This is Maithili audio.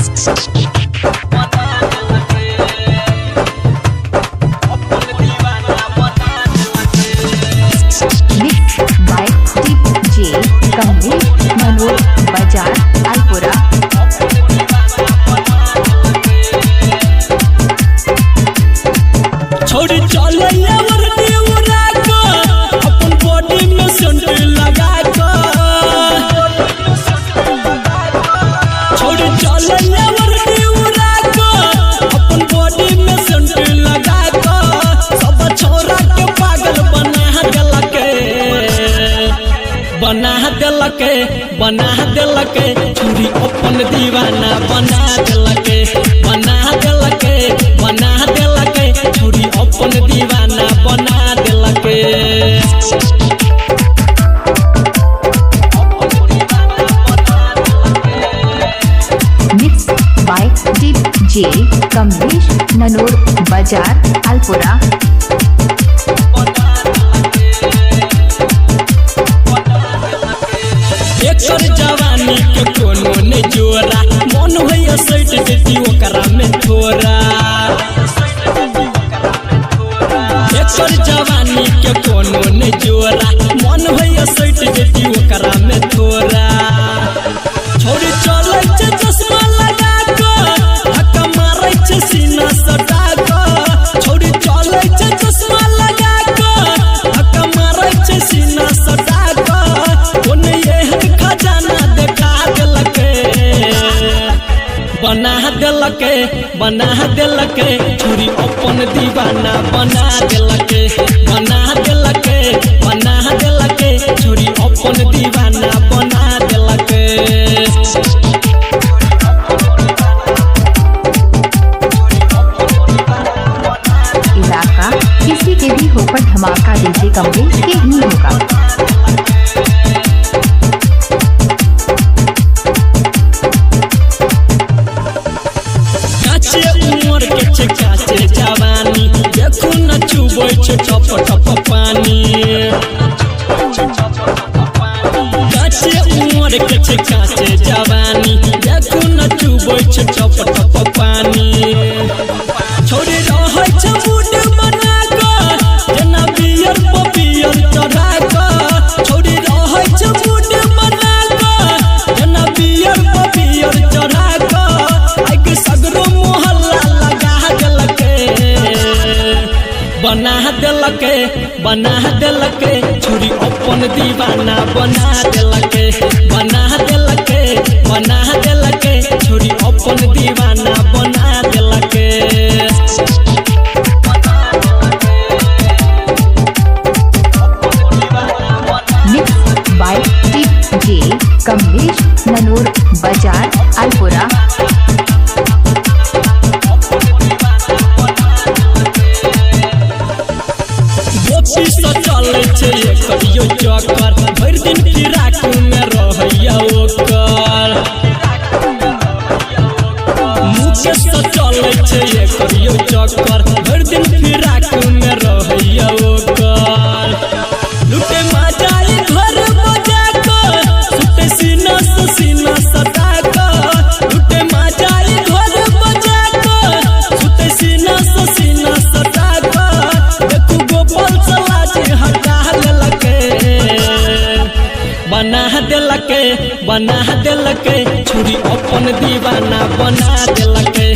Mix by DJ Kamlesh Manoj Bazar Alpura. छोड़ी चले वर्दी उड़ा के अपन बॉडी में सेंट लगा के। छोड़ी चले वर्दी उड़ा के अपन बॉडी में सेंट लगा के सब छोरा के पागल बना देलक, बना देलक, बना देलक। छुरी अपन दीवाना बना देलक, बना देलक, बना देलक। छुरी अपन दीवाना बना देलक। Mix by DJ Kamlesh Nanor Bazar Alpura. एकर जवानी के कोनो ने जोरा, मन होइया सैट देती ओकरा में थोड़ा। एकर जवानी के कोनो ने जोरा, मन होइया सैट देती ओकरा में थोड़ा। छोड़ी चलै छै चश्मा लगा के, धक्का मारै छै सीना सटा के। छोड़ी चलै छै चश्मा लगा के, धक्का मारै छै सीना सटा के। ओने एहन खजाना देखा देलकै, बना देलकै, बना देलकै। छुरी अपन दीवाना बना देलकै, बना देलकै, बना देलकै। छुरी अपन दीवाना बना देलकै। इलाका किसी के भी हो पर धमाका डीजे कमलेश के ही होगा। काचे उमर के छै काचे जवानी, देखू न चुबै छै टप टप पानी। काचे उमर के छै काचे जवानी, देखू न चुबै छै टप टप पानी। छोड़ी रहै छै मूड बना कऽ, जेना बियर पर बियर चढ़ा कऽ। छोड़ी रहै छै मूड बना कऽ, जेना बियर पर बियर चढ़ा कऽ। आइके सगरो मोहल्ला लगा देलकै, बना देलकै, बना देलकै। छुरी अपन दीवाना बना देलकै, बना देलकै, बना देलकै। छुरी अपन दीवाना बना देलकै। Mix by DJ Kamlesh Nanor Bazar Alpura. गोपी से चलै छै एकर यो चक्कर, भरि दिन फिराक में रहैया ओकर। मुकेश से चलै छै एकर यो चक्कर, भरि दिन फिराक में रहैया ओकर। लुटे मजाई घर बजा कऽ, सुते सीना से सीना सटा कऽ। लुटे मजाई घर बजा कऽ, सुते सीना से सीना सटा कऽ। देखू गोपाल सलाजी हटा लेलकै, बना देलकै, बना देलकै। छुरी अपन दीवाना बना देलकै,